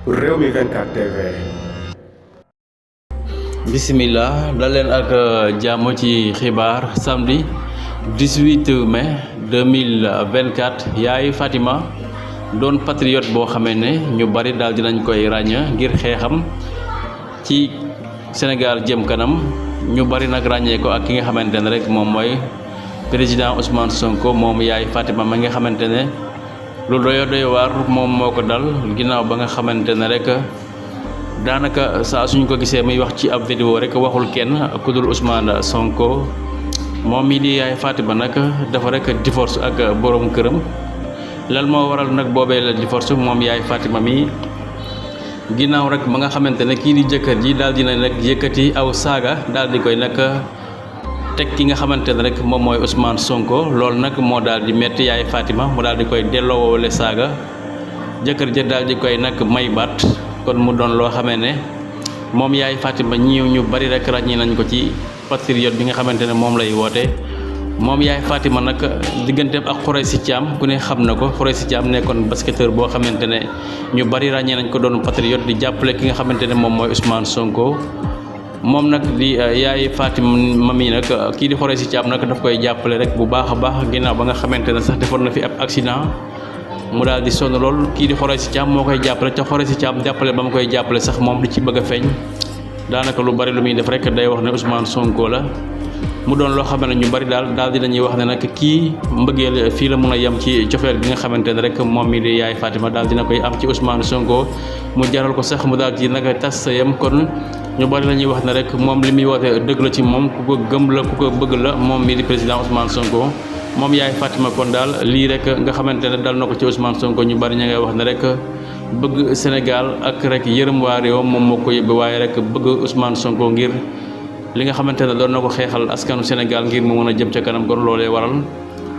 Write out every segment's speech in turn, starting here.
Rewmi 24 TV. Bismillah dal leen ak jàmm ci xibaar samedi 18 mai 2024 yaay Fatima doon patriote boo xamee ne ñu bari daal dinañ koy ràññ ngir xeexam ci Sénégal jëm kanam ñu bari nag ràññee ko ak ki nga xamante ne rek moom mooy président Ousmane Sonko moom yaay Fatima ma nga xamante ne lu doy waar moom moo ko dal ginnaaw ba nga xamante ne rek daanaka saa suñu ko gisee muy wax ci ab vidéo rek waxul kenn ku dul Ousmane Sonko moom mii di yaay Fatima nag dafa rek divorce ak borom këram lan moo waral nag boobee la divorce moom yaay Fatima mi ginnaaw rek ba nga xamante ne kii di jëkkër ji daal dina rek yëkkati aw saaga daal di koy nag teg ki nga xamante ne rek moom mooy Ousmane Sonko loolu nag moo daal di metti yaay Fatima mu daal di koy delloowale saaga jëkkër ja daal di koy nag may baat kon mu doon loo xamee ne moom yaay Fatima ñu bari rek ràññi nañ ko ci patriote bi nga xamante ne moom lay woote moom yaay Fatima nag digganteem ak Khoureychi Thiam ku ne xam na ko Khoureychi Thiam nekkoon basketteur boo xamante ne ñu bari ràññee nañ ko doon patriote di jàppale ki nga xamante ne moom mooy Ousmane Sonko moom nag di yaay Fatima mi nag kii di Khoureychi Thiam nag daf koy jàppale rek bu baax a baax ginnaaw ba nga xamante ne sax defoon na fi ab accident mu daal di sonn lool kii di Khoureychi Thiam moo koy jàppale te Khoureychi Thiam jàppale ba mu koy jàppale sax moom di ci bëgg a feeñ daanaka lu bari lu muy def rek day wax ne Ousmane Sonko la mu doon loo xam ne ñu bari daal dinañuy wax ne nag kii mbëggeel fii la mun a yem ci cofeel bi nga xamante ne rek moom mi di yaay Fatima daal dina koy am ci Ousmane Sonko mu jaral ko sax mu daal di nag tas sa yem kon ñu bari la ñuy wax ne rek moom li muy woote dëgg la ci moom ku ko gëm la ku ko bëgg la moom mi di président Ousmane Sonko moom yaay Fatima kon daal lii rek nga xamante ne dal na ko ci Ousmane Sonko ñu bari ña ngay wax ne rek bëgg Sénégal ak rek yërëm waa réewam moom moo ko yóbbu waaye rek bëgg Ousmane Sonko ngir li nga xamante ne doon na ko xeexal askanu Sénégal ngir mu mën a jëm ca kanam kon loolee waral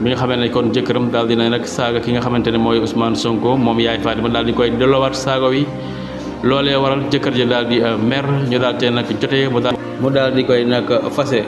bi nga xamante ne kon jëkkëram daal dina nag saaga ki nga xamante ne mooy Ousmane Sonko moom yaay Fatima daal di koy delloowaat saaga wi loolee waral jëkkër ji daal di mer ñu daal te nag jotee mu daal di koy nag fase